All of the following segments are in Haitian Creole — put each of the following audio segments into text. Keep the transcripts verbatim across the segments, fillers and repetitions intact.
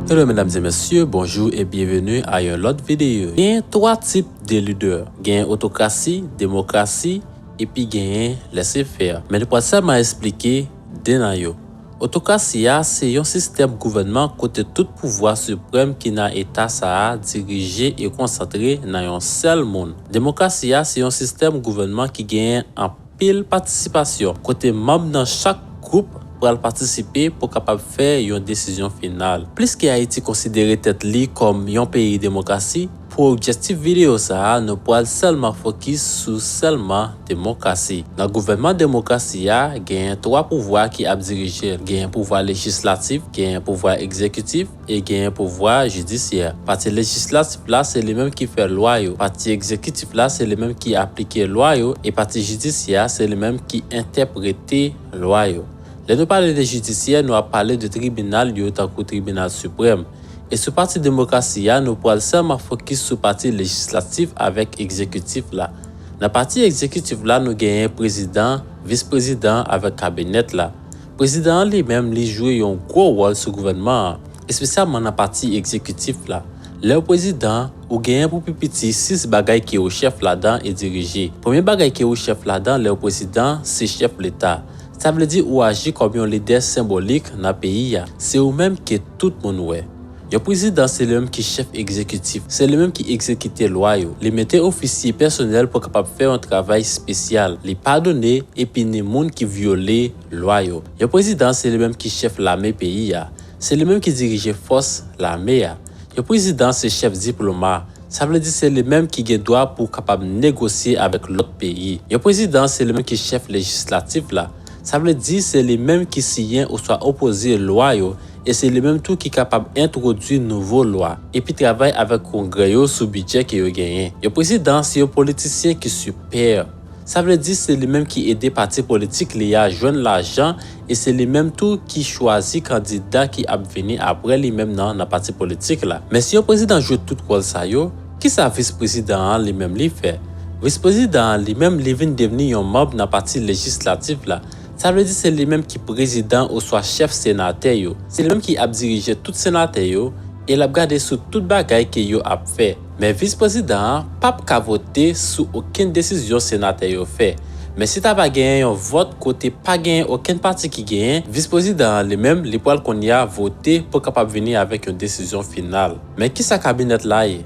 Hello medam e mesye, bonjou e byenveni a yon lòt videyo. Gen twa tip de lidè. Gen otokrasi, demokrasi, epi genyen lèsefè. Men nou pral sèlman eksplike de nan yo. Otokrasi a se yon sistèm gouvènman kote tout pouvwa siprèm ki nan eta sa a dirije e konsantre nan yon sèl moun. Demokrasi a se yon sistèm gouvènman ki genyen anpil patisipasyon, kote manm nan chak gwoup pral patisipe pou kapab fè yon desizyon final. Pliske Ayiti konsidere tèt li kòm yon peyi demokrasi, pou objektif videyo sa a, nou pral sèlman fokis sou sèlman demokrasi. Nan gouvènman demokrasi a, genyen twa pouvwa ki ap dirije l. Genyen pouvwa lejislatif, genyen pouvwa egzekitif, e genyen pouvwa jidisyè. Pati lejislatif la, se li menm ki fè lwa yo. Pati egzekitif la, se li menm ki aplike lwa yo. E pati jidisyè a, se li menm ki entèprete lwa yo. Lè nou pale de jidisyè, nou ap pale de tribinal yo, tankou Tribinal Siprèm. E sou pati demokrasi a, nou pral sèlman fokis sou pati lejislatif avèk egzekitif la. Nan pati egzekitif la, nou genyen prezidan, vis prezidan avèk kabinèt la. Prezidan an li menm, li jwe yon gwo wòl sou gouvènman an, espesyalman nan pati egzekitif la. Lè w prezidan, ou genyen pou pi piti sis bagay ke ou chèf ladan e dirije. Premye bagay ke ou chèf ladan lè w prezidan, se chèf leta. Sa vle di ou aji kòm yon lidè senbolik nan peyi a. Se ou menm ke tout moun wè. Yon prezidan se li menm ki chèf egzekitif, se li menm ki egzekite lwa yo. Li mete ofisye pèsonèl pou kapab fè yon travay espesyal. Li padone epi ni moun ki vyole lwa yo. Yon prezidan se li menm ki chèf lame peyi a. Se li menm ki dirije fòs lame a. Yon prezidan se chèf diploma. Sa vle di se li menm ki gen dwa pou kapab negosye avèk lòt peyi. Yon prezidan se li menm ki chèf lejislatif la. Sa vle di se li menm ki siyen oswa opoze lwa yo, e se li menm tou ki kapab entwodui nouvo lwa, epi travay avèk kongrè yo sou bidjè ke yo genyen. Yon prezidan se yon politisyen ki sipè. Sa vle di se li menm ki ede pati politik li a jwenn lajan, e se li menm tou ki chwazi kandida ki ap vini apre li menm nan, nan pati politik la. Men si yon prezidan jwe tout wòl sa yo, kisa vis prezidan an li menm li fè? Vis prezidan an li menm li vin devni yon manm nan pati lejislatif la. Sa vle di se li menm ki prezidan oswa chèf senatè yo. Se li menm ki ap dirije tout senatè yo, e l ap gade sou tout bagay ke yo ap fè. Men vis prezidan an p ap ka vote sou okenn desizyon senatè yo fè. Men si ta va genyen yon vòt kote pa genyen okenn pati ki genyen, vis prezidan an li menm, li pral kounye a vote pou kapab vini avèk yon desizyon final. Men kisa kabinèt la ye?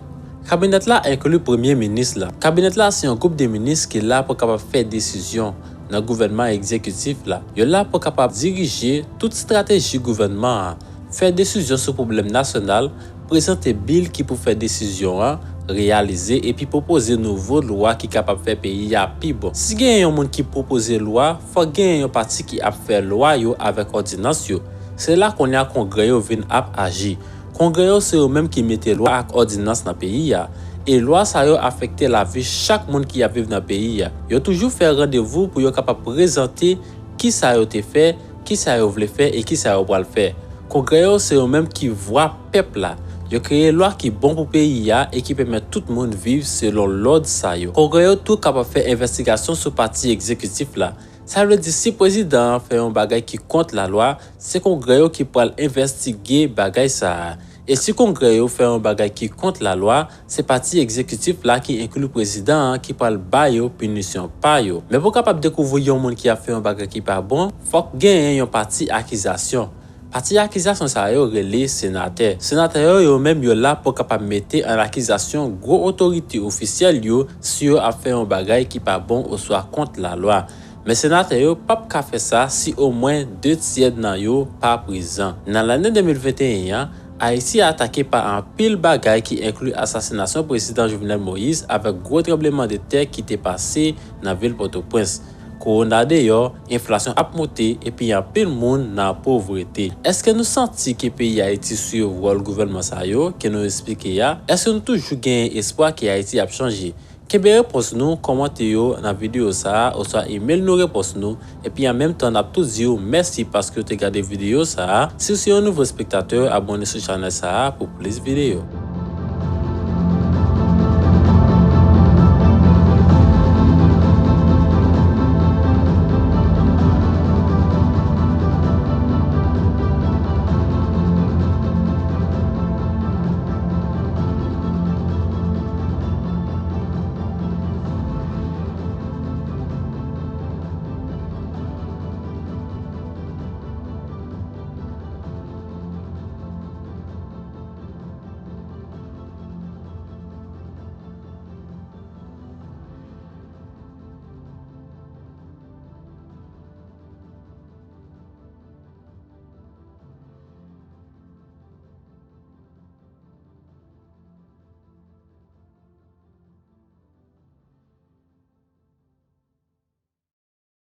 Kabinèt la enkli premye minis la. Kabinèt la se yon gwoup de minis ki la pou kapab fè desizyon nan gouvènman egzekitif la. Yo la pou kapab dirije tout estrateji gouvènman an, fè desizyon sou pwoblèm nasyonal, prezante bil ki pou fè desizyon an reyalize epi pwopoze nouvo lwa ki kapab fè peyi a pi bon. Si genyen yon moun ki pwopoze lwa, fòk genyen yon pati ki ap fè lwa yo avèk òdinans yo. Se la kounye a kongrè yo vin ap aji. Kongrè yo se yo menm ki mete lwa ak òdinans nan peyi a. E lwa sa yo afekte lavi chak moun ki ap viv nan peyi a. Yo toujou fè randevou pou yo kapab prezante kisa yo te fè, kisa yo vle fè e kisa yo pral fè. Kongrè yo se yo menm ki vwa pèp la. Yo kreye lwa ki bon pou peyi a e ki pèmèt tout moun viv selon lòd sa yo. Kongrè yo tou kapab fè envestigasyon sou pati egzekitif la. Sa vle di si prezidan an fè yon bagay ki kont lalwa, se kongrè yo ki pral envestige bagay sa a. E si kongrè yo fè yon bagay ki kont lalwa, se pati egzekitif la ki enkli prezidan an ki pral ba yo pinisyon pa yo. Men pou w kapab dekouvri yon moun ki ap fè yon bagay ki pa bon, fòk genyen yon pati akizasyon. Pati akizasyon sa yo rele senatè. Senatè yo, yo menm yo la pou kapab mete an akizasyon gwo otorite ofisyèl yo si yo ap fè yon bagay ki pa bon oswa kont lalwa. Men senatè yo p ap ka fè sa si omwen de tyè nan yo pa prezan. Nan lane de mil venteyen an, Ayiti atake pa anpil bagay ki enkli asasinasyon prezidan Jovenel Moïse avèk gwo tranblemanntè ki te pase nan vil Pòtoprens. Kowona deyò, enflasyon ap monte epi anpil moun nan povrete. Èske nou santi ke peyi Ayiti swiv wòl gouvènman sa yo ke nou esplike a? Èske nou toujou genyen espwa ke Ayiti ap chanje? Kenbe repons nou, kòmante yo nan videyo sa a, oswa imel nou repons nou, epi an menm tan n ap tou di w mèsi paske w te gade videyo sa a. Si w se yon nouvo espektatè, abòne sou chanèl sa a pou plis videyo.